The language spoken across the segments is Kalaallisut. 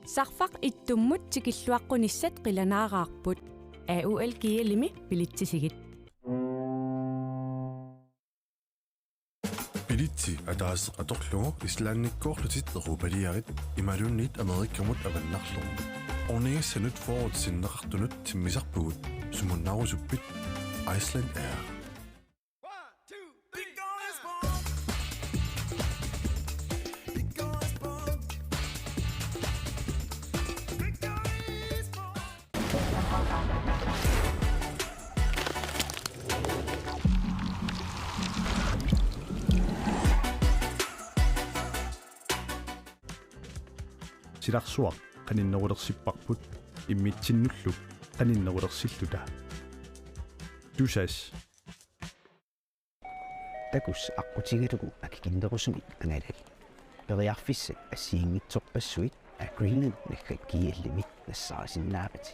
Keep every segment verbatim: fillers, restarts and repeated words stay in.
Sarfaq ittummut tikilluaqqunissat qilanaaraarput. A U L G L-imi bilitsisigit. Bilitsi ataaseq atorlugu Islandikkoorlutit Europaliarit imaluunniit Amerikamut avannarlugu. Ornigissanut fyrret sinneqartunut timmisarpugut, sumunnaarusuppit? Iceland Air. Silarsuaq qaninnerulersipparput immitsinnullu qaninnerulersilluta. Tusass. Takuss aqqutigalugu akikinnerusumik angalali. Periarfissat assigiinngitsorpassuit Air Greenland naggat G L-imi nassaarisinnaavat.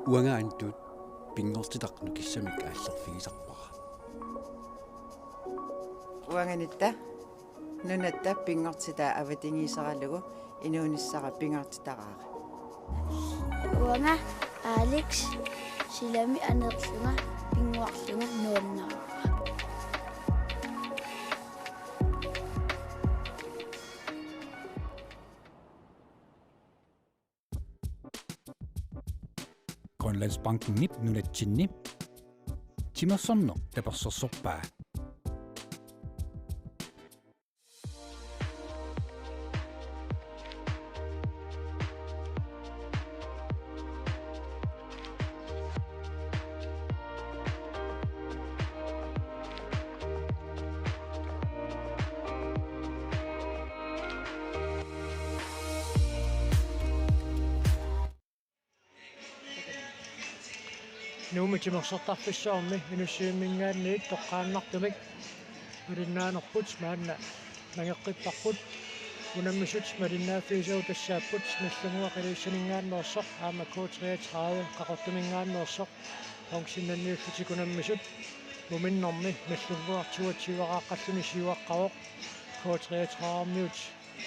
Uanga Antut pinngortitaq nukissamik aallerfigisarpara. Uanganitta nunatta pinngortitaa avatangiiseralugu inuunissara pingaartitaraara. Uanga Alex silami aneerlunga pinnguarlunga nuannaraara. Grønlandsbankenip nunatsinni timersorneq tapersersorpaa. Nuummi timersortarfissuarmi Inussivimminngaanniit toqqaannartumik malinnaanerput maanna nangeqqipparput. Unammisut malinnaaffigisagut tassaapput Nagdlunguaq Ilulissaninngaanneersoq aamma K treogtredive Qaqortuminngaanneersoq, bronzennanniullutik unammisut. Muminnermi Nagdlunguaq toogtyve-raaqqalluni siuaqqavoq, K treogtredive-miut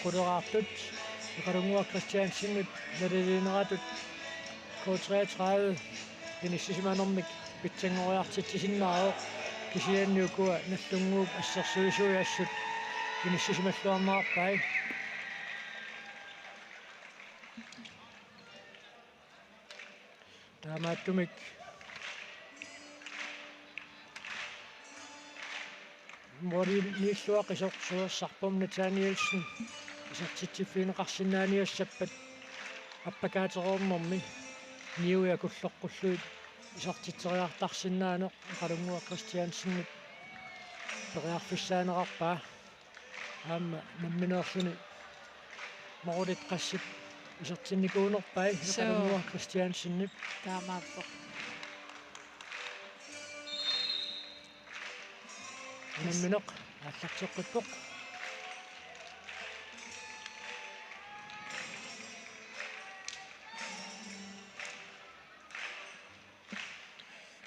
quleraartut. Iqalunguaq Kristiansenip naliliineratut K treogtredive inissisimanermik pitsanngoriartitsisinnaavoq, kisianni ukua Nagdlunguup assersuisuit assut inissisimalluarnerarpai. Taamaattumik målimiilluaqisoq suersarpum Nathanielsen isertitsiffigineqarsinnaaniassappat appakaatereernermi niui akulloqqullugit isertitseriartarsinnaaneq Iqalunguaq Kristiansenip periarfissaanerarpaa. Aamma nammineerluni målit qassit isertinnikuunerpai. Suu. Iqalunguaq Kristiansenip. Taamaappoq. Unammineq aallarteqqippoq.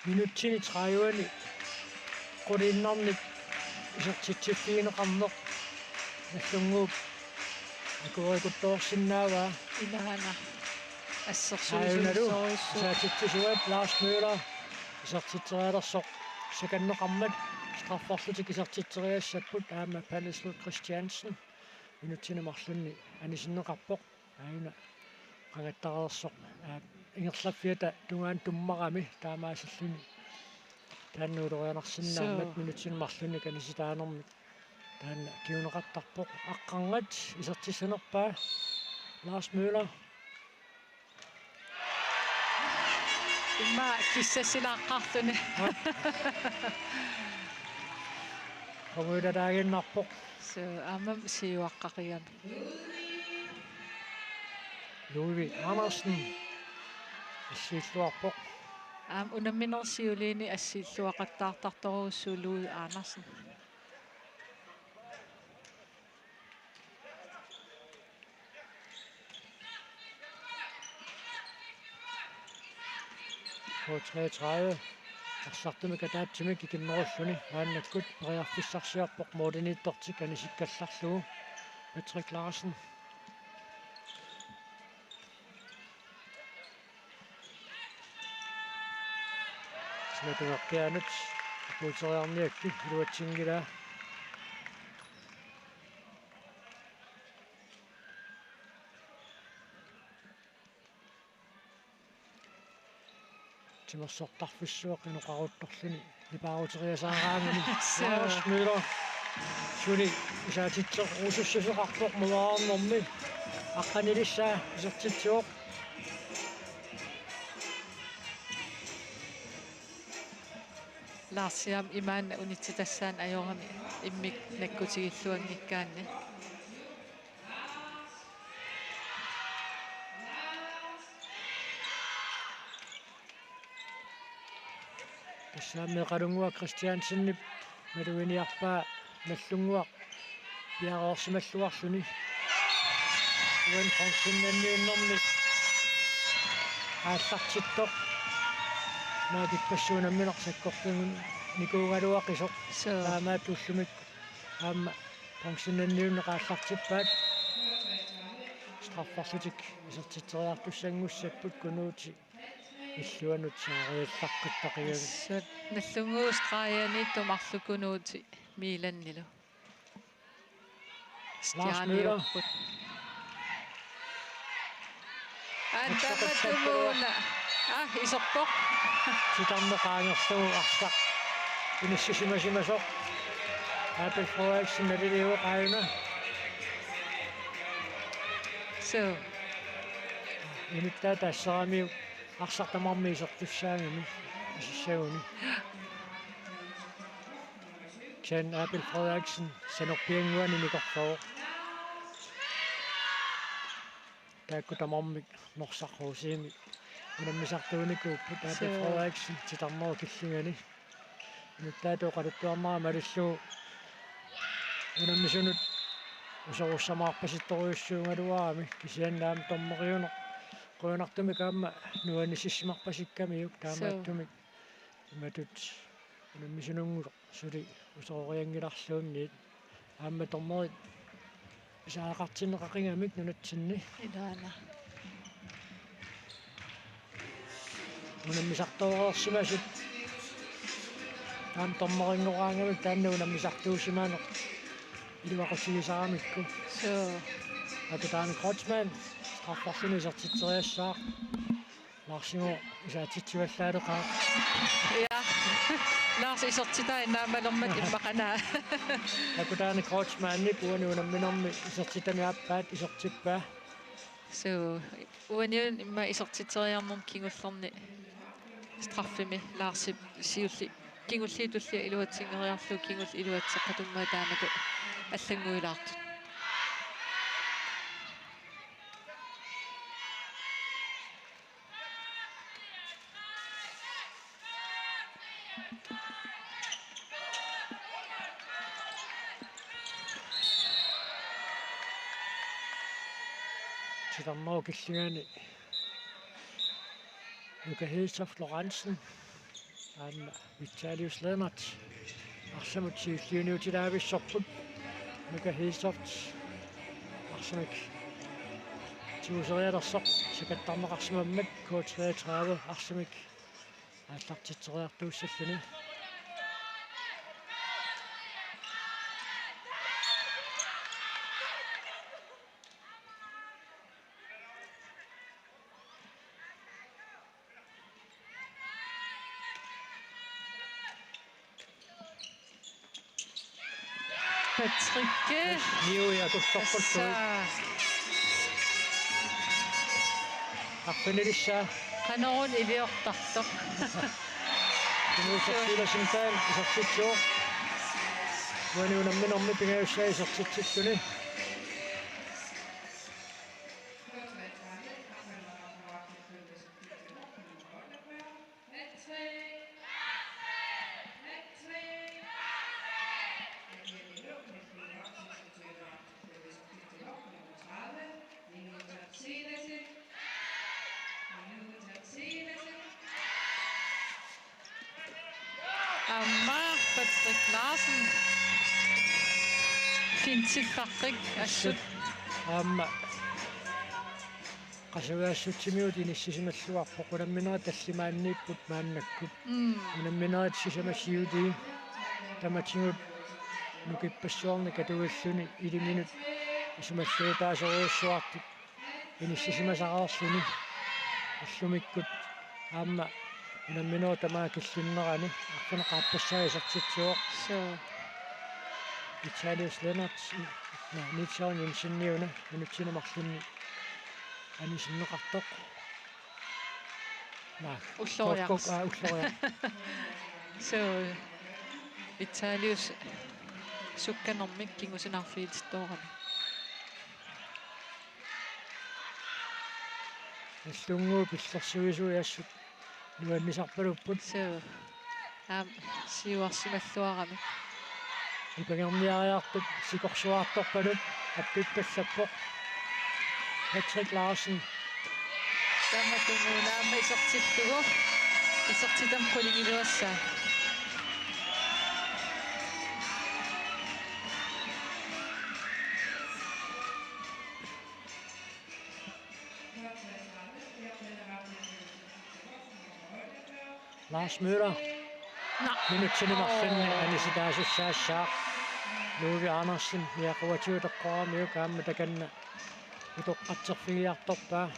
Minutsini tredive-ni quliinnarnik isertitsiffigineqarneq Nagdlunguup akuerikuttoorsinnaavaa. Ilaana. Aajuna isertitsisuat Lars Møller isertitserialersoq sakanneqarmat strafferlutik isertitseriassapput aamma Palle Slot Christiansen minutsini marlunni anisinneqarpoq. Aajuna qangattareersoq, aa, ingerlaffiata tungaanut tummarami taamaasilluni taanna ulorianarsinnaammat. Suu. Minutsini marlunni anisitaanermik taanna kinguneqartarpoq. Aqqarngat isertissanerpaa Lars Møller. Immaqa kissassilaartarluni. Qungujulaaginnarpoq. Suu, aamma siuaqqaqigami. Louis Andersen assiilluarpoq. Aamma unamminersiuliini assiilluaqattaartartorujussuuvoq Louis Andersen. K treogtredive arsartumik ataatsimik ikimmerulluni maannakkut periarfissarsiorpoq målimiittortik anisikkallarlugu. Patrick Larsen. Sinatungerpianut apuuteriarniakki iluatsinngilaa. Timersortarfissuaq inoqaruttorluni nipaaruteriasaaraangami. Suu. Lars Møller suli isaatitserusussuseqarpoq muaarnermi. Aqqanilissaa isertitsivoq. Larsiam imaanna unitsitassaanut ajorami immikkut nakkutigilluanngikkaanni. Tassami Qalunnguaq Christiansenip maluginiarpaa Nallunnguaq piareersimalluarluni. Uani bronzenniunnermi aallartittoq. Naak ippassuit unammineq sakkortunik nikuugaluaqisoq. Suu. Taamaattuullumi aamma bronzenniunneq aallartippaat. Strafferlutik isertitseriartussanngussapput Kunuuti illuanut saariallaqqittaqigami. Assut Nallunnguup stregini tumarlugu Kunuuti Milannilu. Lars Møller. Stjerniupput. Antamatumuuna. Ah, iserpoq. Titarneq qaangerlugu arsaq inissisimasimasoq. Abel Frederiksen naliliuvoq aajuna. Suu. Inuttaata asseramiuk arsaq tamarmi isertussaagami isissaguni. Jan Abel Frederiksen sanerpiannguani nikorfavoq. Taakku tamarmik Norsaq H C-mi unammisartuunikuupput. Abel Suu. Frederiksen titarnerup killingani. Inuttaata oqaluttuarnera malillugu unammisunut usorussamaarpasittorujussuugaluarami, kisianni aamma dommeriuneq qujanartumik aamma nuannississimarpasikkamiuk. Suu. Taamaattumik imatut unammisununnguaq suli usororianngilarluunniit aamma dommerit pisariaqartinneqaqigamik nunatsinni. Ilaana. Unammisartooreersimasut aamma dommerinngoraangamik taanna unammisartuusimaneq iluaqutigisaramikku. Suu. Akutaani Kreutzmann strafferluni isertitseriassaaq. Larsimut isaatitsivallaaleqaaq. Ja. Lars isertitaa innaammalermat immaqanaa. Akutaani Kreutzmannip uani unamminermi isertitami aappaat isertippaa. Suu, uaniuna immaqa isertitseriarnermi kingullerni straffimi Larsip siulliit kingulliit tulliat iluatsinngeriarlugu kingulleq iluatseqatummat taamatut allannguilaartut. Titarnerup killingani Nuka Hedtoft Lorentzen aamma Vitalius Lennert arsamut siulliuniutilaavissorput. Nuka Hedtoft arsamik tiguserialersoq sakattarneqarsimammat K treogtredive arsamik aallartitseriartuussalluni. Patrick. Niuja kullerpullu. Tassa. Arfinilissaa. Qanoruna iliortartoq. Kunuusersiilasimtaan isertitsivoq. Uani unamminermi pingajussaa isertitsilluni. Aamma Patrick Larsen. Fintiffaqqikkut assut. Aamma qasujaassutsimigut inissisimalluarpoq, unamminerit tallimaanniipput maannakkut. Mm. Unamminerit sisamat siuliini tamatigut nukippassuarnik katugilluni iliminut isumalluutaasorujussuartut inissisimasareerluni ullumikkut aamma unamminerup tamaat killinnerani arfineq-aappassaa isertitsivoq. Suu. Vitalius Lennert, na, Niels Jørgen Jensen-iuna minutsini marlunni anisinneqartoq. Naa, ulloriaq. Kok-, kok-, aa, ulloriaq. Suu, Vitalius sukkanermik kingusinarfiilittoorami. Illunnguup pillersuisui assut nuannisarpalupput. Suu. Aamma siuarsimalluarami. Ipangerniariartup sikorsuartorpanut appippallappoq Patrick Larsen. Tamatumuuna aamma isertillugu. Isertitami qulingiluassaa. Lars Møller. Naa. Minutsini marlunni anisitaasussaassaaq. Louis Andersen, Jakob Atiuteqqoramiuk aamma takanna utoqqatserfigiartorpaa.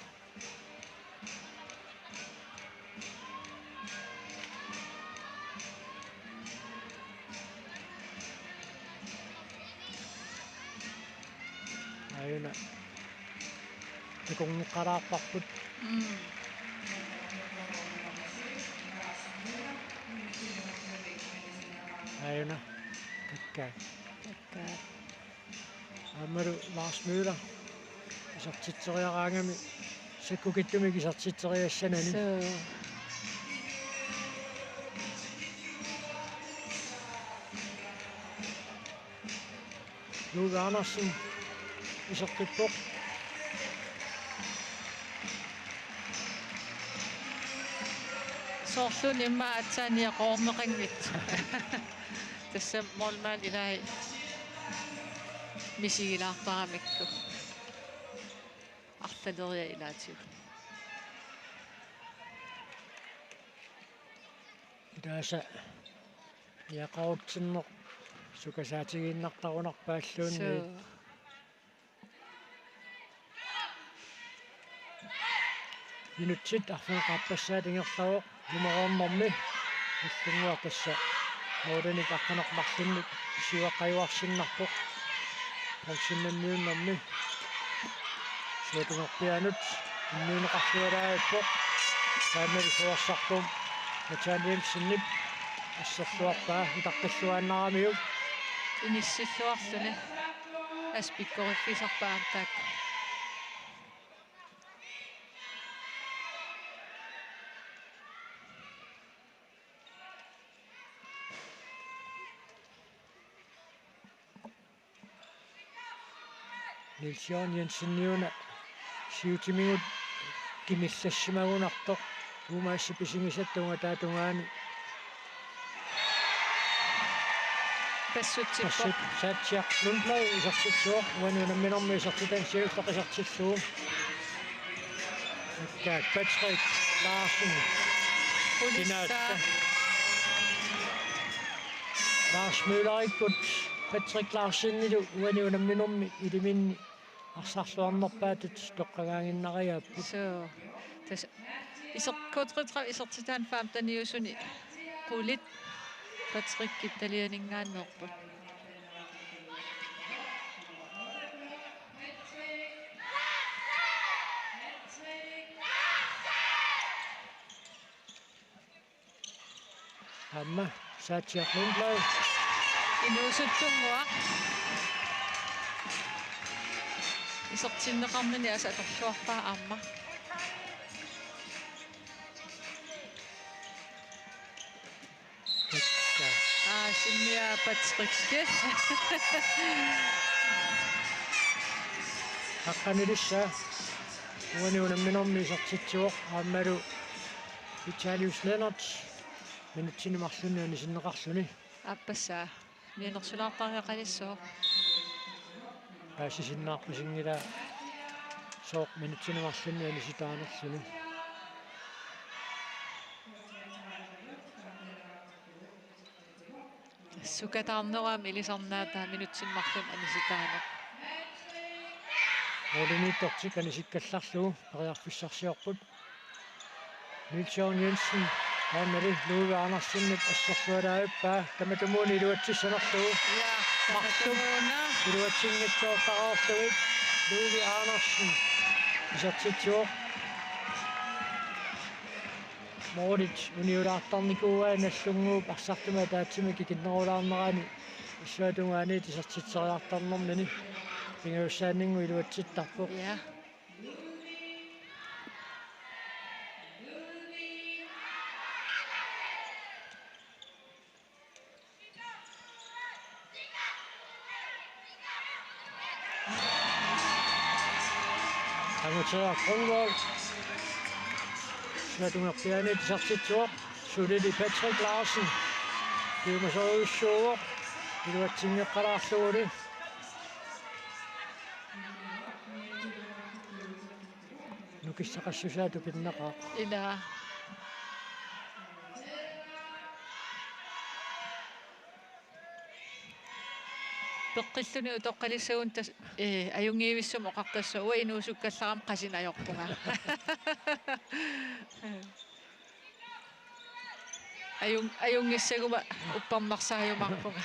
Aajuna. Takornariaqarparput. Mm. Aajuna. Takkaa. Takkaa. Aammalu Lars Møller. Isertitseriaraangami sakkukittumik isertitseriassanani. Suu. Louis Andersen isertippoq. Soorluuna immaqa aatsaat niaqoreerneqanngitsoq. Tassa målmand ilai misigilaartaramikku. Arlaleriarlugu ilaatigut. Ilaasa niaqorutsinneq sukasaatigiinnartarunarpaalluunniit. Suu. Minutsit arfineq-aappassaat ingerlavoq. Nummer otte-ermi. Illunnguaq tassa målinik aqqaneq-marlunnik siuaqqajuarsinnarpoq. Poulsen unnuinermi. Siatungerpianut unnuineqarlualaarpoq. Taanna isuassarput Nathaniel Jensenip asserluarpaa utaqqilluaannaramiuk. Inissilluarluni. Aspikkoriffigisarpaa taakku. Niels Jørgen Jensen-iuna siutimigut kinillassimagunartoq uumaassi pisigisatta ungataatungaani. Passutsippoq. Passup Satsiaq Lundblad isertitsivoq, uani unamminermi isertitani siulleq isertillugu. Akka Patrick Larsen. Ulissaa. Kinaatta. Lars Møllerikkut Patrick Larsenilu uani unamminermi iliminni arsarluarnerpaatut toqqagaaginnariaapput. Suu. Tassa iser-, K treogtredive isertitaani femteniusuni qulit Patrickip talianinngaanneerput. Aamma Satsiaq Lundblad. Inuusuttunnguaq. Isertinneqarnini aamma atorluarpaa aamma. Takka. Aa, Simia Patrick. Aqqanilissaa. Uani unamminermi isertitsivoq aammalu Vitalius Lennert. minutsini marlunni anisinneqarluni. Aappassaa. Mianersulaartariaqalissooq. Paasisinnaarpasinngilaa sooq minutsini marlunni anisitaanerluni. Sukataarnerup ilisarnaataa minutsini marlunni anisitaaneq. Målimiittortik anisikkallarlugu periarfissarsiorput. Niels Jørgen Jensen, taamali Ludvig Andersenip assersualaavippaa, tamatumuuna iluatsissanerlugu. Ja, marluk tamatumuuna iluatsinngitsoortaraarlugit Ludvig Andersen isertitsivoq. Målit uniulaartarnikuuai Nagdlunguup arsartumik ataatsimik ikinnerulaarnerani illuatungaaniit isertitseriartarnermini pingajussaanninngooq iluatsittarpoq. Ja. Amutsera Grundvold. Illuatungerpiaaniit isertitsivoq. Sulili Patrick Larsen. Piumasorujussuuvoq. Iluatsinngeqqalaarlugulu. Nukissaqassusaa tupinnaqaaq. Ilaa. Peqqilluni utoqqalissagunik tas-, ee, ajunngivissumik oqartassaaq: Uanga inuusukkallarama qassit ajorpunga. Ajun-, ajunngissaguma uppernarsaajumaarpunga.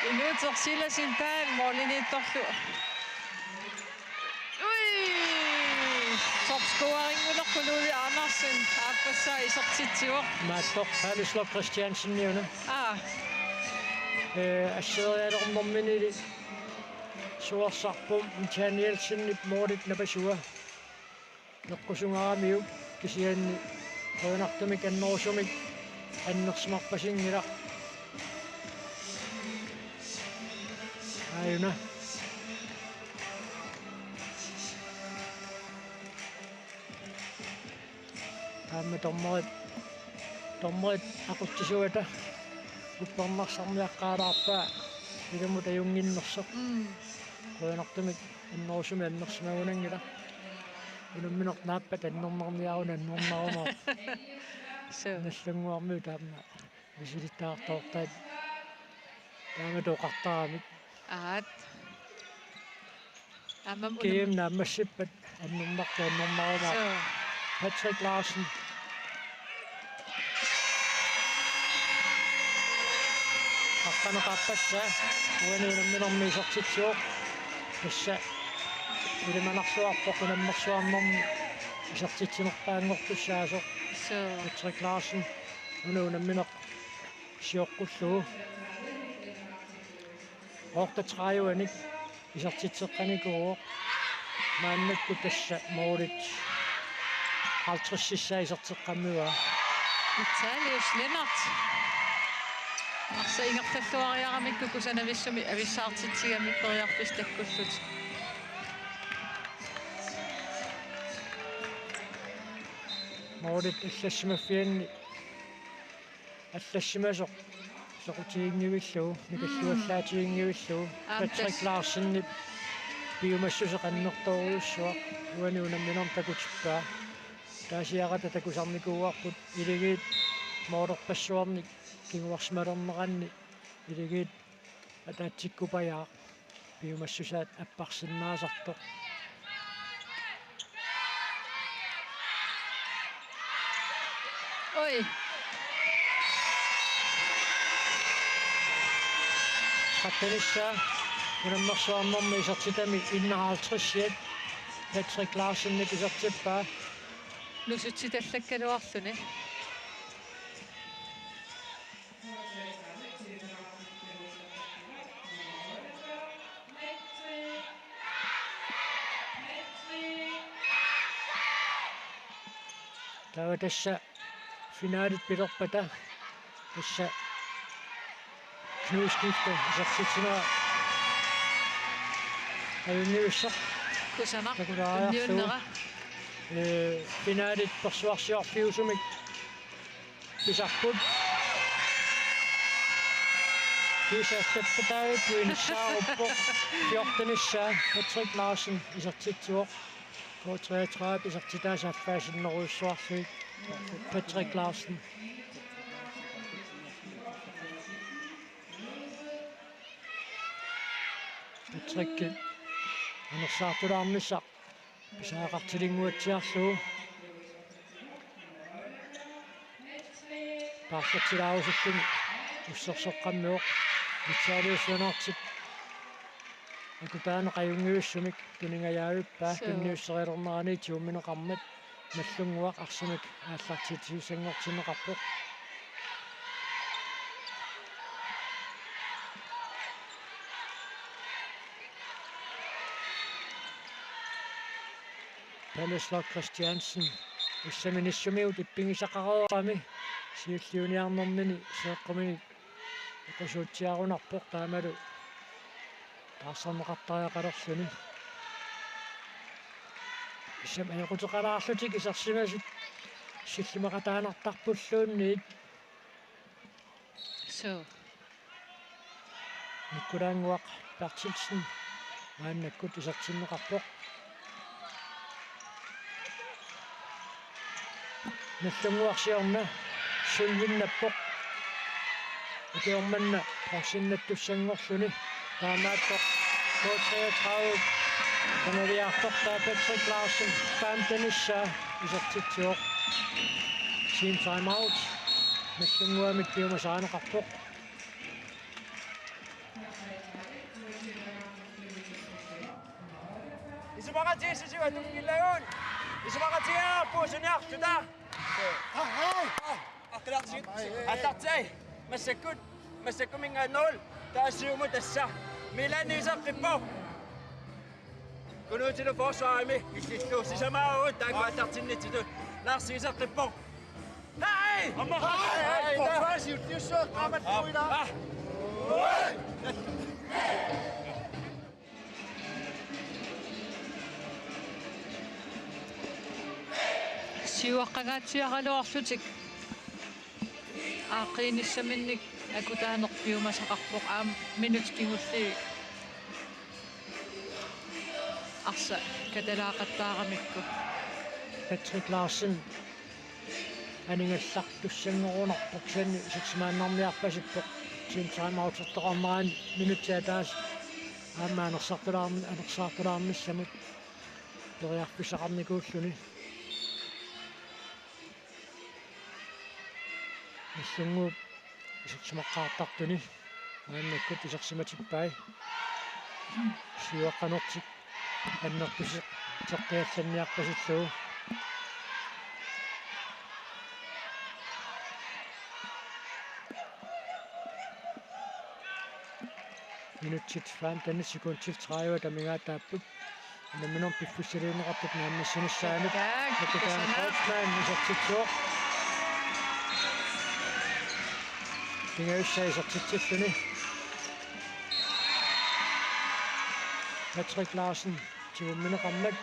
Inuuteq Silas Dahl målimiittorlu. Ui! Topscoringulerpoq Ludvig Andersen, aappassaa isertitsivoq. Maattoq Pavlis Lok Christiansen, Jørgen. Aa. Ee, asseerialernerminili suarsarpoq Michael Nielsenip målit napasua. Neqqusungaramiuk kisianni quianartumik annerusumik annersimarpasinngilaq. Aajuna. Taama dommerit, dommerit aqutsisuata uppernarsarniaqqaalaarpaa ilumut ajunnginnersoq. Mm. Quianartumik annerusumik annersimagunanngilaq. Unammineq naappat annernarniaruni annernarumaarpoq. Suu. Nagdlunguarmiut taama misilittagartoortaat taamatut oqartaramik. Aat. Aamma unam- G M naammassippat annernartoq annernarumaarpoq. Suu. Patrick Larsen. Aqqaneq-aappassaa uani unamminermi isertitsivoq. Tassa ilimanarsuarpoq unammersuarnermi isertitsinerpaanngortussaasoq. Suu. Patrick Larsen una unammineq sioqqullugu. Otteogtredive-nik isertitseqqanikuuvoq. Maannakkut tassa målit halvtredsissaa iserteqqammivaa. Italius Lennert. Arsaq ingerlalluariaramikku kusanavissumik avissaartitsigami periarfissat takkullutik. Målit allassimaffianni allassimasoq soqutiginngivillugu, nikalluallaatiginngivillugu. Aamma Patrick tassa Larsenip piumassuseq annertoorujussuaq uani unamminermi takutippaa. Taasiarata takusarnikuuarput Iligiit målerpassuarnik kinguarsimalerneranni Iligiit ataatsikkupajaaq piumassusaat apparsinnaasartoq. Oj. Trettenissaa unammersuarnermi isertitami enoghalvtredsiat Patrick Larsenip isertippaa. Nusutsitallakkaluarluni. Taava tassa finalit pilerpata tassa Knuds Skifte isertitsinera ajunngivissoq. Kusanaq. Takulaariarlugu. Tunniunnera. Ee, finalit persuarsiorfiusumik Isarput. Kiisa Steppetaavik uinissaaruppoq. Fjortenissaa Patrick Larsen isertitsivoq. K treogtredive isertitaasa allaasinnerujussuarlugit. Patrick Larsen. Patrick anersaartulaarnissaq pisariaqartilinnguatsiarlugu. Paarlatsilaarusulluni ussersoqqammivoq. Vitsaaliussuanartip akutaaneq ajunngivissunik tuningajaavippaa. Suu. Tunniusserilernerani tigummineqarmat Nallunnguaq arsamik aallartitsissanngortinneqarpoq. Palle Sloth Christiansen, ussami nissumigut ippigisaqareerami, siulliuniarnermini seeqquminik oqasuutsiarunarpoq, taamalu taarserneqartariaqalerluni. Ussami ajoquteqalaarlutik isersimasut sillimaqataanartarpulluunniit. Suu. Nikkulaannguaq Berthelsen maannakkut isertinneqarpoq. Nallunnguaq siorna sullinnappoq. Ikiormanna porsinnattussanngorluni. Taamaattoq K treogtredive qanaliartortaa Patrick Larsen femtenissaa isertitsivoq. Team timeout. Nallunnguamit piumasarineqarpoq. Isumaqatigiissutigut atukkilagut. Isumaqatigiiaarput suniarluta. Aallartigut. Aallartigut. Massakkut. Massakkuminngaanneruvoq. Taava siumut tassa. Milan iseqqippoq. Kunuutilu forsvarimi illillu sisamaavugut taakku aallartinnitsitut. Lars iseqqippoq. Nej! Aamma. Nej! Nej! Forsvarsiuttiussuaq qaammattuina. Ah. Siuaqqangaatsiaraluarlutik aaqqiinissaminnik akutaaneq piumasaqarpoq, aamma minutsit kingulliit arsaq katalaaqattaaramikku. Patrick Larsen aningallartussanngorunarpoq, kisianni isersimaannarniarpasippoq. Team timeoutertoqarnerani minutsit ataaseq aamma anersaartulaarn-, anersaartulaarnissamut periarfissaqarnikuulluni. Nallunnguup isersimaqqaartartuni maannakkut isersimatippai. Siuaqqanertik annertusi-, teqqiallanniarpasillugu. Minutsit femten sekundit tredive amigaataapput. Unamminermi piffissaliunneqartut naammassinissaanut. Taak, Nakutaana tassana. Kreutzmann isertitsivoq. Pingajussaa isertitsilluni. Patrick Larsen tigummineqarmat.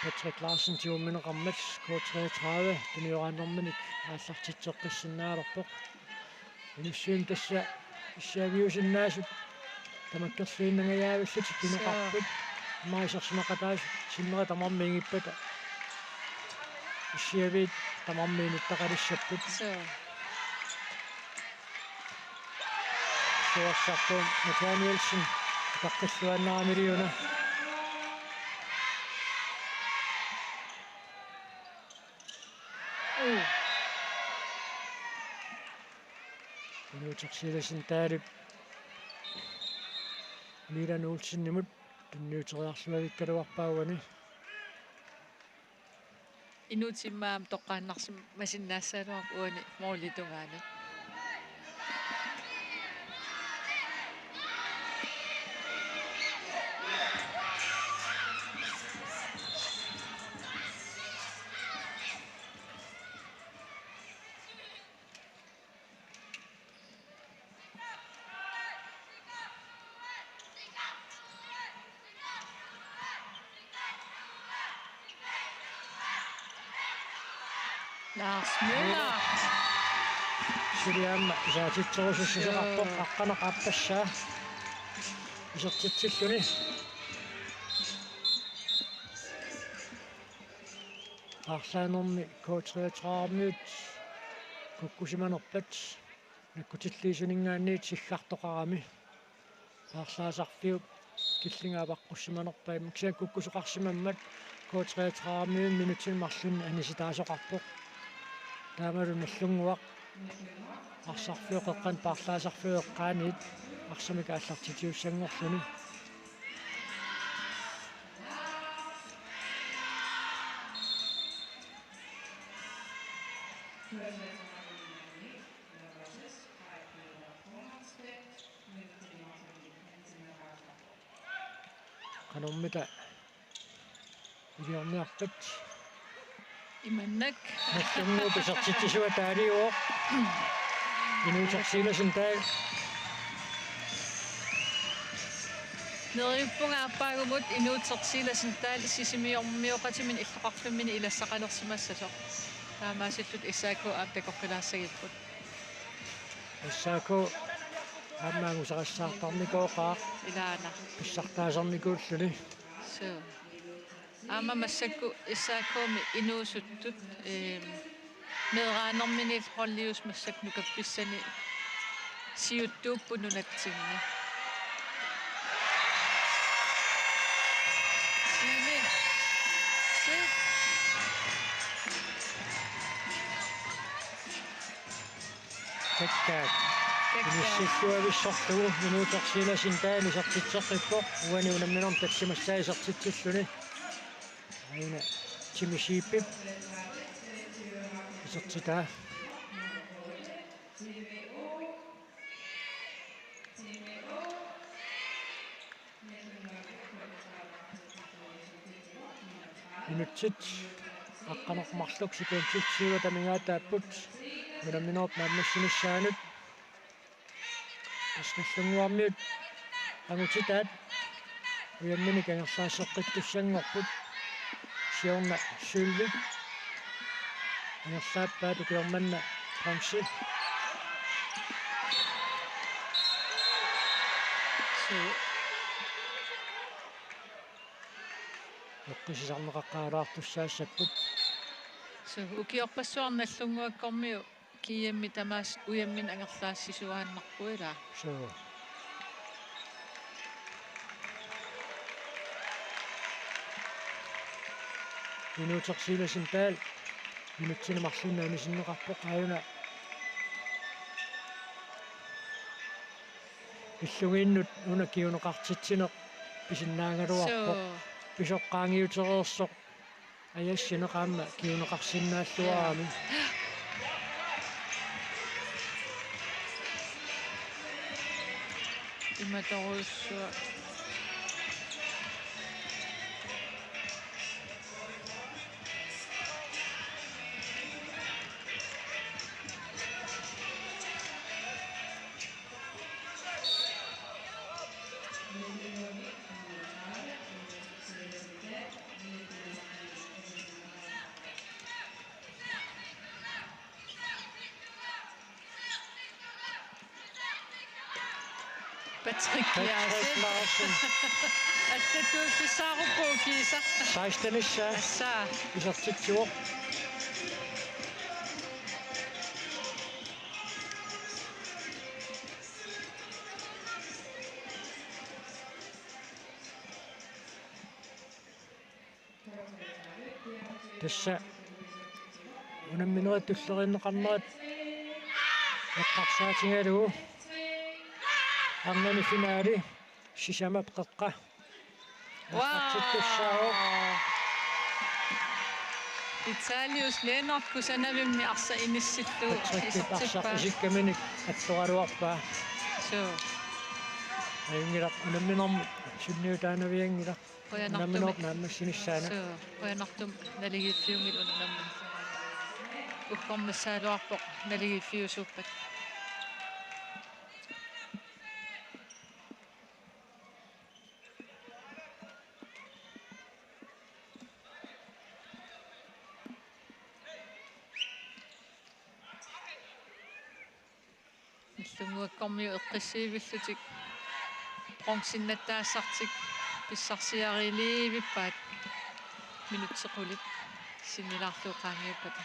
Patrick Larsen tigummineqarmat K treogtredive tunioraannerminik aallartitseqqissinnaalerpoq. Inussiuin tassa issiaviusinnaasut tamakkerluinnangajaavillutik pineqarput. Suu. Aamma isersimaqataasut sinnera tamarmiigippata issiaviit tamarmik inuttaqalissapput. Suu. Suassarpoq Nathanielsen taqqilluaannarami liuna. Uu. Inuutersiilasin taalip Milan Olsenimut tunniuteriarluavikkaluarpaa uani. Inuutimmaam toqqaannarsimasinnaassagaluarpoq uani moolitungaani. Lars Møller. Suli aamma isaatitserusussuseqarpoq. Joo. Aqqaneq-aappassaa isertitsilluni. Paarlaanermi K treogtredive-miut kukkusimanerpat nakkutilliisuninngaanniit siggartoqarami. Paarlaasarfiup killinga avaqqussimanerpaa, kisianni kukkusoqarsimammat K treogtredive-miut minutsinik marlunnik anisitaasoqarpoq. Taamalu Nagdlunguaq arsarfiup qeqqani paarlaasarfiup eqqaaniit arsamik aallartitiussanngorluni. Qanormita iliorniarpat? Imannak. Nagdlunguup isertitsisua taaliuvoq. Inuuteq Silassen Dahl. Neriuppunga aappaagumut Inuuteq Silassen Dahl Sisimiormiuuqatiminit illoqarfimminit ilassaqalersimassasoq. Taamaasillutik S A K aamma takoqqilaassagipput. S A K aamma angusarissaartarnikooqaaq. Ilaana. Pissartaasarnikuulluni. Suu. Aamma massakkut S A K-mi inuusuttut, eem, meeraanerminiillu holdiussat massakkut nukappissani siuttuupput nunatsinni. Siumi. Siu. Takkaat. Takkaat. Inissilluavissorlugu Inuuteq Silassen Dahl isertitseqqippoq, uani unamminermi tatsimassaa isertitsilluni. Aajuna Jimmy Sheepip isertitaa. Minutsit aqqaneq-marluk sekundit tyve amigaataapput unamminerup naammassinissaanut. Nagdlunguarmiut angutitaat ujamminik angerlaasseqqittussanngorput. Siorna Sølvi angerlaappaat, ukioq manna bronze. Suu. Eqqissisarneqaqqaalaartussaassapput. Suu, ukiorpassuarni Nagdlunguakkormiut G M-i tamaasa ujamminik angerlaassisuaannarpoq, ilaa? Suu. Inuuteq Silassen Dahl minutsini marlunni anisinneqarpoq, aajuna illugiinnut una kinguneqartitsineq pisinnaagaluarpoq. Suu. Pisoq qaangiutereersoq ajassineq aamma kinguneqarsinnaalluarami. Imatorujussuaq. Patrick Larsen. Patrick Larsen. Attatut pissaaruppu kiisa. Seksten-issaa. Assa. Isertitsivoq. Tassa unamminerit tulleriinneqarnerat eqqarsaatigalugu arnani finale sisamap qeqqa. Wow! Eqqartittussaavoq. Italius Lennert kusanavimmi arsaq inissillugu. Patrickip arsaq isertippaa. Isikkaminik attoraluarpaa. Suu. Ajunngilaq, unamminermut sunniutaanavianngilaq. Qujanartumik. Unamminerup naammassinissaanut. Suu, qujanartumik naligiiffiunngilaq unammineq. Uggornassagaluarpoq naligiiffiusuuppat. Tunnguakkormiut eqqissiivillutik bronzinnattaassartik pissarsiarivippaat, minutsit qulit sinnilaarlugit qaangiuppata.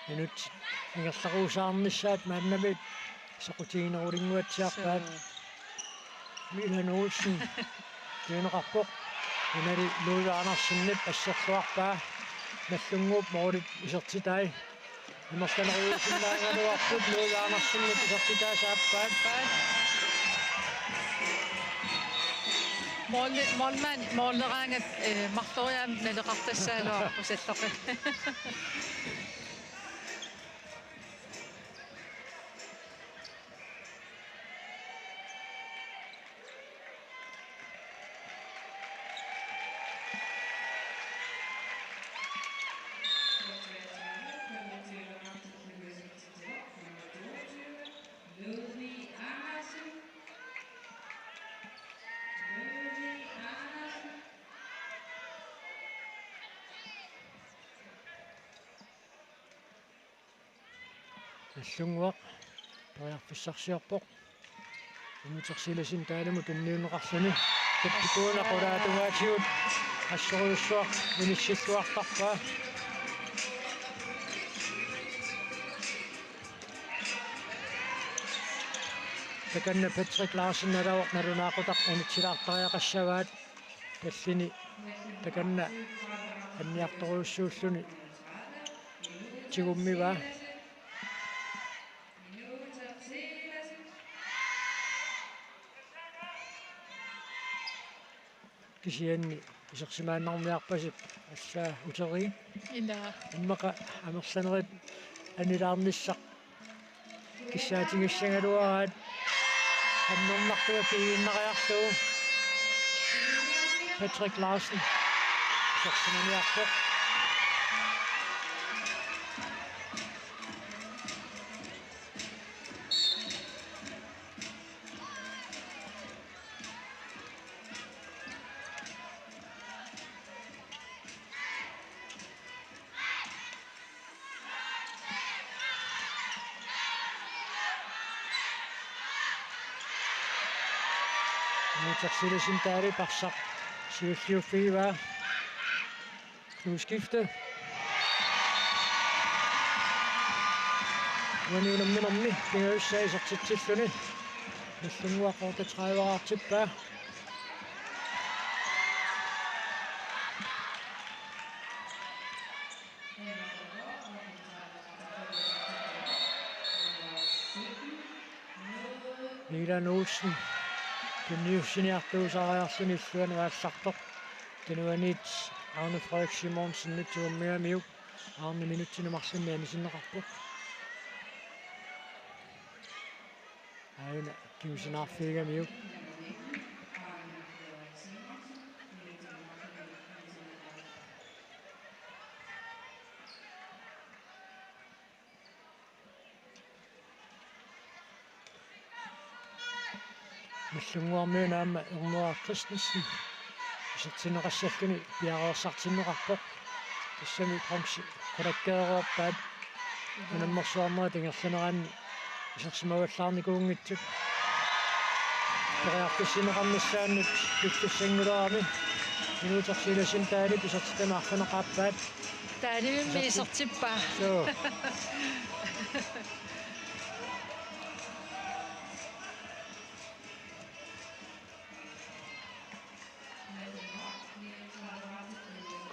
Minutsit ingerlaqusaarnissaat maannamut soqutiginerulinnguatsiarpaat. Suu. Milan Olsen tunineqarpoq. Inali Louis Andersenip asserluarpaa. Nagdlunguup målit isertitai. Amerlanerujuusinnaagaluarput, Louis Andersenip isertitai saappaat. Måli-, målmand måleraangat, eh, marloriaammik naleqartassagaluarpoq salloqi. Nagdlunguaq periarfissarsiorpoq. Inuuteq Silasip taalimut tunniunneqarluni. Tappikuuna qulaatungaatigut assorujussuaq inissilluartarpaa. Takanna Patrick Larsen nalavoq nalunaaqutaq anitsilaartariaqassavaat. Tallini takanna anniartorujussuulluni tigummivaa. Kisianni isersimaannarniarpasippoq assaa uteriit. Ilaa. Immaqa amerlanerit annilaarnissaq kissaatigissagaluaraat. Annernartuga kiinnariarlugu. Patrick Larsen isersimaniarpoq. Inuuteq Silasip taalip arsaq siulliuffigivaa. Udskifte. Uani unamminermi pingajussaa isertitsilluni. Nagdlunguaq otteogtredive-raartippaa. Milan Olsen tunniussiniartuusariarluni illuanut aallartoq. Tunuaniit Aune Frederik Simonsen tigummigamiuk aarni minutsini marlunni anisinneqarpoq. Auna kingusinaarfigigamiuk. Nagdlunguarmiut aamma Erneraa Christensen isertinneqassalluni piareersartinneqarpoq. Tassami bronze qulakkeeruarpaat unammersuarnerat ingerlanerani isersimavallaarnikuunngitsut. Periarfissinneqarnissaannut pillussanngulerami. Inuuteq Silasip taalip isertitami arfineq-aappaat. Taalimimmi isertippaa. Suu.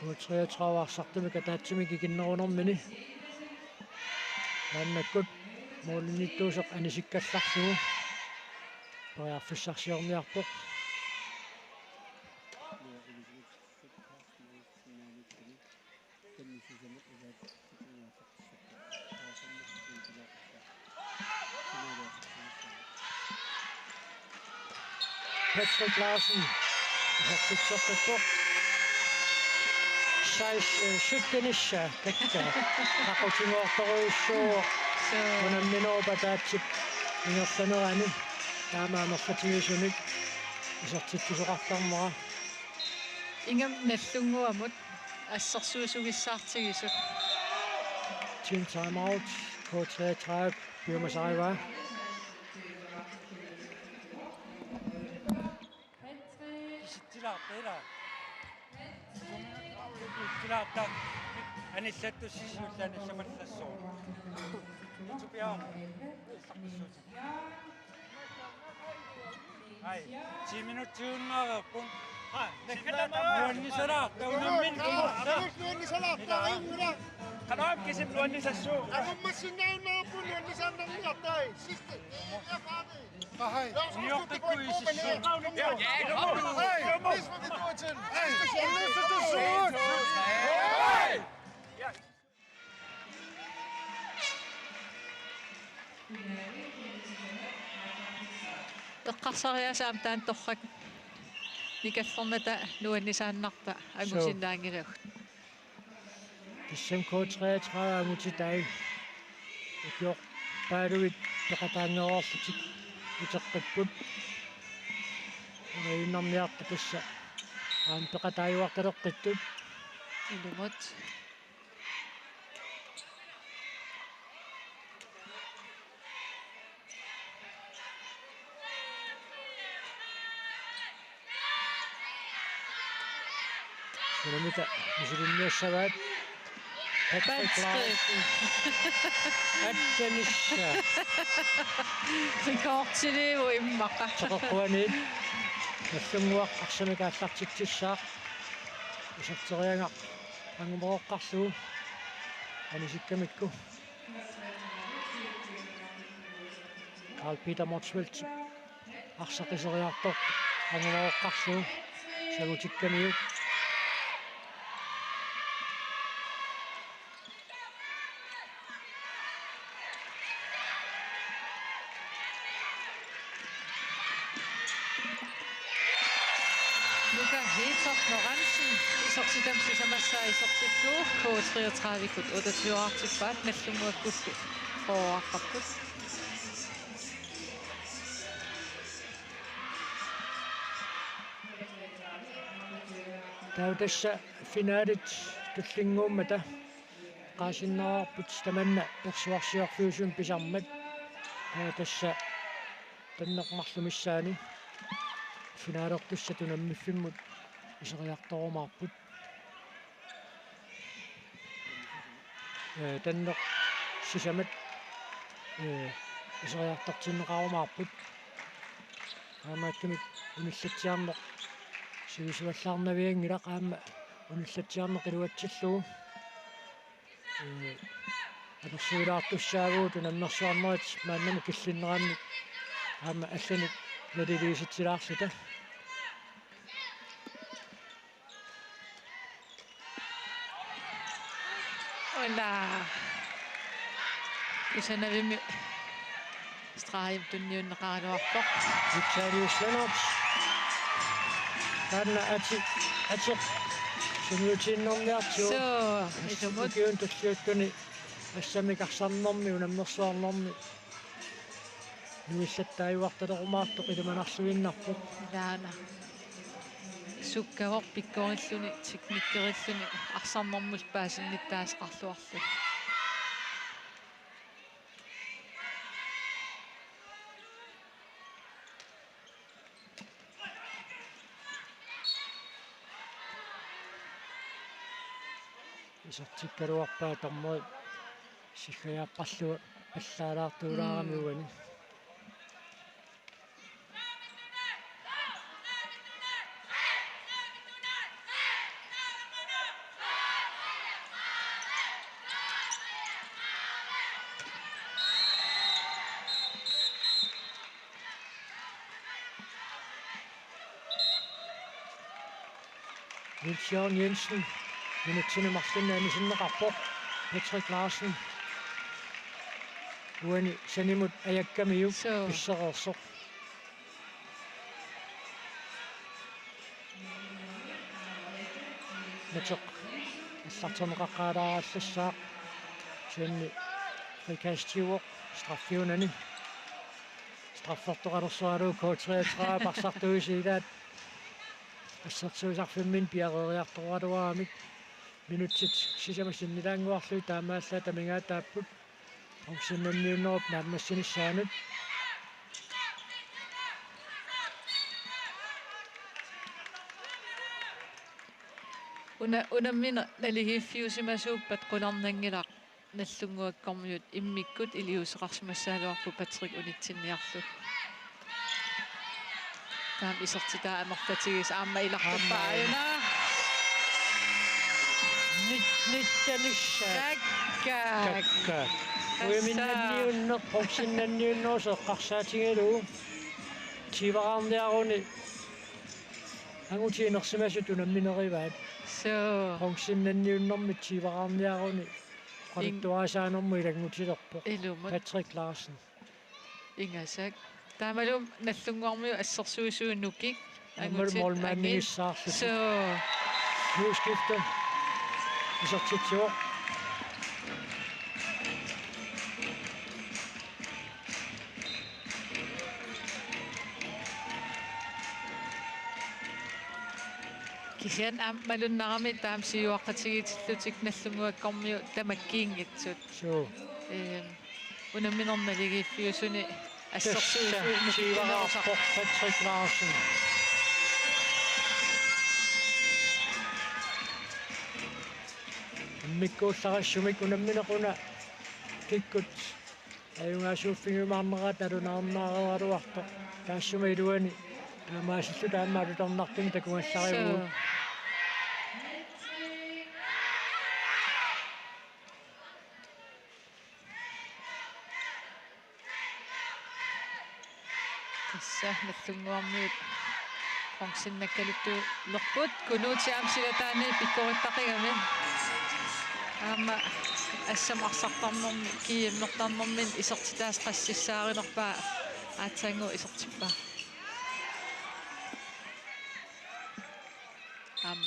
K treogtredive arsartumik ataatsimik ikinnerunermini. Maannakkut målinnittuusoq anisikkallarlugu periarfissarsiorniarpoq. Patrick Larsen. Isertitseqqippoq. Seksten, øh, syttenissa takka. Aqutingoortorujussuuvoq. Suu. Unamminerup ataatsip ingerlanerani. Taama amerlatigisunik isertitsisoqartarmara. Ingammik Nagdlunguamut Assersuisugissaartigisut. Team timeout, K treogtredive, Bjørn Masaiva. Pisittilaarta ilaa. Pisittilaarta. Anillattussisiullu anillamallissooq. Tupiaam. Ai, ti minuttiunngareerput. Nuannisalaarta unammin nuannisalaarta. Qanoq kisimi nuannisassuugut. Aamma sinnaannaappu nuannisaannarniartai. Sidste. Niortikku isissu. Eqqarsariaaseq aamma taanna torrak. Nikallermata nuannisaannarta angusinnaanngilagut. Tassami K treogtredive angutitai ukiorpaaluit peqataanngereerlutik uteqqipput. Uriinnarniarta tassa aamma peqataajuartaleqqittut. Ilumut. Unammitaa misilinniassavaat. Patrick Larsen. Attenissa. Rekordiliu immaqa. Teqeqquaniit. Nagdlunguaq arsamik aallartitsissaaq. Iserteriagaq angumeroqqarlugu. Anisikkamikku. Carl Peter Motzfeldt arsaq iseriartortoq angumeroqqarlugu sagutikkamiuk. Luka Heath Lorentzen isertitami sisamassaa isertillugu K treogtredive-kkut otteogtyve-artippaat, Nagdlunguakkullu fyrre-aaqqapput. Taava tassa finalit tullinnguummata eqqaasinnaavarput tamanna persuarsiorfiusumik pisarmat. Taava tassa Tanneq marluk missaani finalertussat unammiffimmut iseriartorumaarput. Ee, Tanneq sisamat, ee, iseriartortinneqarumaarput. Taamaattumik unillatsiarneq sivisuallaarnavianngilaq, aamma unillatsiarneq iluatsillugu. Ee, apersuilaartussaavugut unammersuarnerit maannamut killinnerannik aamma allanik naliliisitsilaarluta. Una. Kusanavimmi. Stregimut tunniunneqaraluarpoq. Vitalius Lennert. Taanna ati-, ateq sungiutiinnarniartigu. Suu, ilumut. Ukiuni tulliuttuni assammik arsarnermi unammersuarnermi nuillattaajuartalerumaartoq ilimanarluinnarpoq. Ilaana. Sukkavoq pikkorilluni, teknikkerilluni, arsarnermut paasinnittaasoqarluarluni. Isertikkaluarpaa dommeri siggajaapparlugu pallaalaartuulaarami. Mm. Uani. Niels Jørgen Jensen, minutsini marlunni anisinneqarpoq. Patrick Larsen. Uani sanimut ajakkamiuk. Suu. Pissereersoq. Ateq allarterneqaqqaalaarallassaaq. Kisianni frikastiuvoq straffiunani. Straffertoqalersoralugu K treogtredive arsartuusilaat. Assersuisarfimminni piareeriartoraluaramik. Minutsit sisamat sinnilaannguarlugit taamaallaat amigaataapput. Bronzennanniunnerup naammassinissaanut. Una-, unammineq naligiiffiusimasuuppat qularnanngilaq Nallunnguakkormiut immikkut iliuuseqarsimassagaluarpoq Patrick unitsinniarlugu. Taama isertitaa amerlatigisaq aamma ilartuppaa. Aamma. Ajunaa. Nyt-, nyttanissaq. Kakkaak. Kakkaak. Tassa. Ujaminnanniunneq, bronzennanniunnerusoq eqqarsaatigalugu. Tyveraarniaruni angutit inersimasut unamminerivaat. Suu. Bronzennanniunnermit tyveraarniaruni. Ing- Oqaluttuarisaanermut ilanngutilerpoq. Ilumut. Patrick Larsen. Ingasak. Taamalu Nallunnguarmiut assersuisui Nukik. Taamalu angutit målmandigissaarlutik. Suu. Udskifte. Isertitsivoq. Kisianni aamma malunnarami taama siuaqqatigiitillutik Nallunnguakkormiut tamakkiinngitsut. Suu. Ehm, unammineq naligiiffiusuni assersuisui. Tassa, siuaqqatigiittoq Patrick Larsen. Immikkuullarissumik unammineq una kikkut ajugaasuuffigiumaarnerat nalunaarnaareeraluartoq. Taassuma iluani taamaasilluta aamma alutornartumik takugassarivugut. Suu. Tassa Nallunnguarmiut bronzennakkaluttuilerput, Kunuuti aamma silataani pikkorittaqigami. Aamma assammik arsartarnermi, G M-ertarnermi isertitaasut qassissaarinerpaat aatsaannguaq isertippaa. Aam.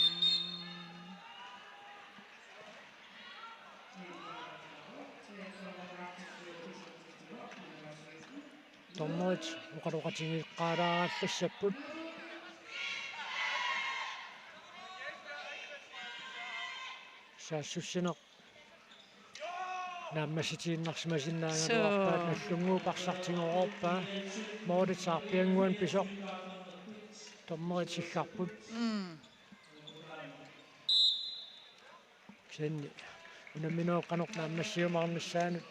Dommerit oqaloqatigeqqaalaarallassapput. Saassussineq naammassitiinnarsimasinnaagaluarpaat. Suu. Nallunnguup arsaq tigoroorpaa. Målip saarpiannguani pisoq. Dommerit siggarput. Mm. Kisianni unamminerup qanoq naammassiumaarnissaanut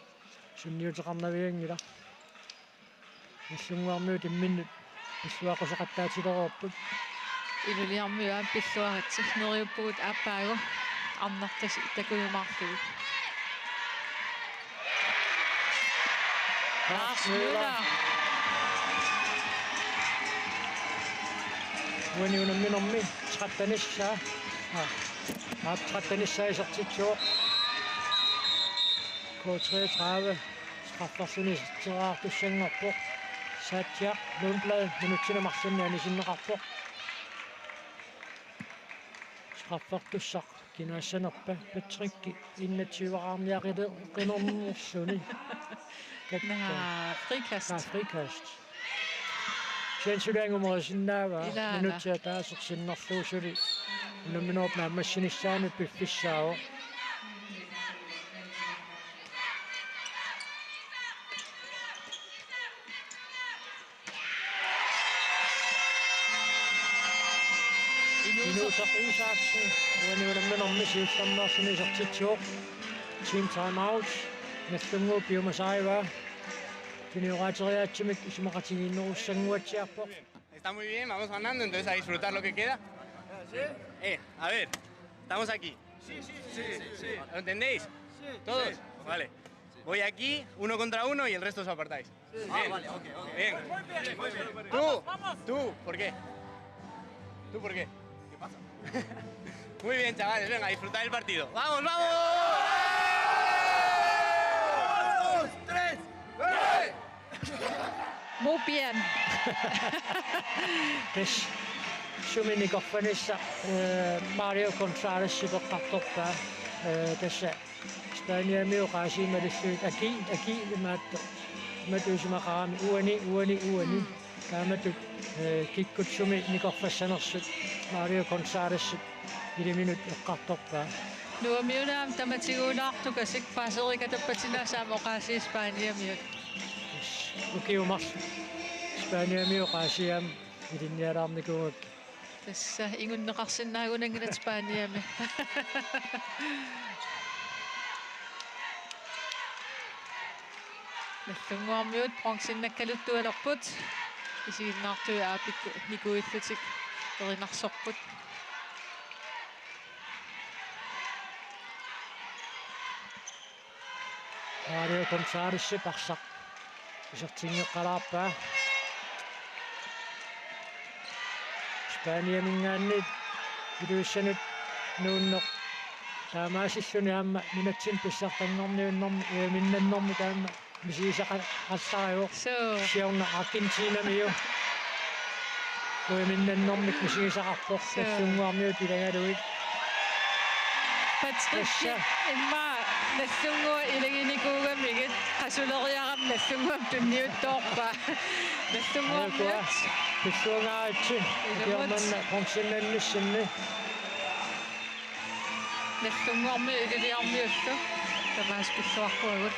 sunniuteqarnavianngilaq. Nallunnguarmiut imminnut pilluaqquseqattaatilereerput. Ilulissarmiut aamma pilluaritsi, neriuppugut aappaagu arnartasi takujumaarlugit. Lars Møller. Uani unamminermi trettenissaa. Aa, aap, trettenissaa isertitsivoq. K treogtredive. Strafferluni isertitseriartussanngorpoq. Satya Lundblad minutsini marlunni anisinneqarpoq. Straffertussaq kinaassanerpa? Patrick enogtyve-raarniaqile-, qinernerluni. Kakkaak. Naa, frikast. Naa, frikast. Kisianni suli angumerisinnaavaa. Ilaana. Minutsi ataaseq sinnerlugu suli unamminerup naammassinissaanut piffissaavoq. Inuusaq. Inuusaq Isaksen, uani unamminermi siullermeersumik isertitsivoq. Team timeout. Nallunnguup piumasarivaa. Tunioqaateriaatsumik isumaqatigiinnerussannguatsiarpoq. Está muy bien, vamos ganando, entonces a disfrutar lo que queda. Eh, a ver, estamos aquí. ¿Lo entendéis? ¿Todos? Vale. Voy aquí, uno contra uno y el resto os apartáis. Bien. Ah, vale, ok, ok. Bien. Tú, tú, ¿por qué? ¿Tú por qué? ¿Qué pasa? Muy bien, chavales, venga, a disfrutar el partido. ¡Vamos, vamos! Dos, tres, ¡eh! Mupian. Tassa sumi nikorfanissaq, eh, Mario Gonzalez-ip eqqartorpaa, eh, tassa Spaniamiut oqaasii malillugit aki, aki imaattoq. Imatut isumaqarami uani, uani, uani. Mm. Taamatut, eh, kikkut sumi nikorfassanersut Mario Gonzalez-ip iliminut eqqartorpaa. Nuummiuna aamma tamatiguulaartukasik paaserikatappatinaasaam oqaasii Spaniamiut. Ukiumar Spaniamiut oqaasii aamma ilinnialaarnikuugakkit. Tassa ingunneqarsinnaagunanngilaq Spaniami. Nagdlunguarmiut bronzennakkaluttualerput. Isiginnaartui aappikku nikuillutik erinarsorput. Mario Gonzalez-ip arsaq isertinngeqqalaarpaa. Spaniaminngaanniit Ilulissanut nuunneq taamaasilluni aamma nunatsinni pissartanngorniunnermi uiminnannermi taama misigisaqartarpoq. Suu. Siorna Argentinamiu uiminnannermik misigisaqarpoq. Suu. Nagdlunguarmiut ilagalugit. Patrick, tassa. Immaqa Nagdlunguaq ilaginikuugamigit qasuleriarami Nagdlunguamut tunniuttoorpaa. Nagdlunguarmiut. Aajukua. Pilluangaaritsi. Ilumut. Ukiormanna bronzennannissinni. Nagdlunguarmiut Ilulissarmiullu tamaasa pilluaqquagut.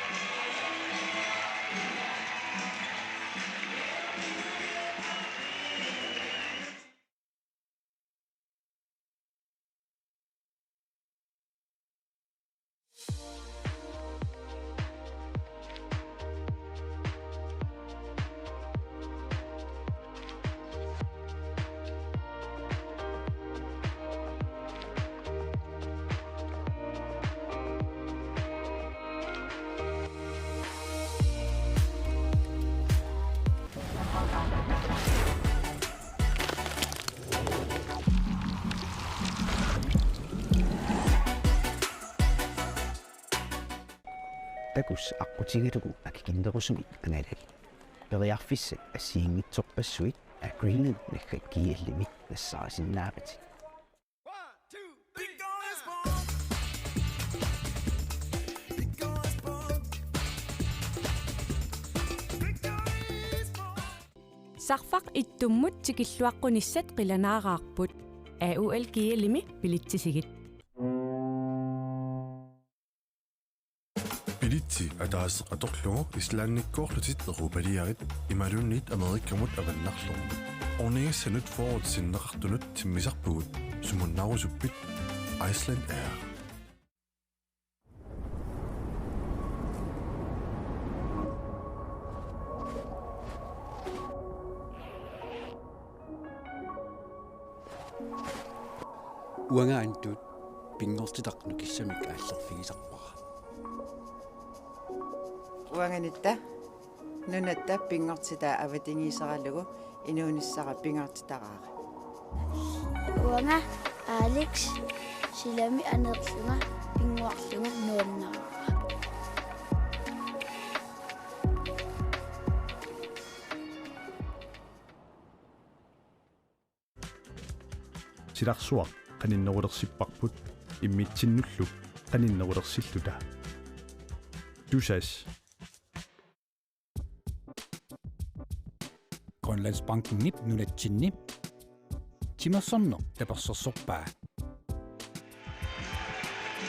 Takuss' aqqutigalugu akikinnerusumik angalali. Periarfissat assigiinngitsorpassuit Agreement naggat G L-imi nassaarisinnaavat. Sarfaq ittummut tikilluaqqunissat qilanaaraarput. A U L G L-imi bilitsisigit. Bilitsi ataaseq atorlugu Islandikkoorlutit Europaliarit imaluunniit Amerikkamut avannarlugu. Ornigissanut fyrret sinneqartunut timmisarpugut. Sumunnaarusuppit? Iceland Air. Uanga Antuut pinngortitaq nukissamik aallerfigisarpara. Uanga Nitta nunatta pinngortitaa avatangiiseralugu inuunissara pingaartitaraara. Uanga Alex silami aneerlunga pinnguarlunga nuannaraara. Silarsuaq qaninnerulersipparput immitsinnullu qaninnerulersilluta. Tusass. Grønlandsbankenip nunatsinni timersorneq tapersersorpaa.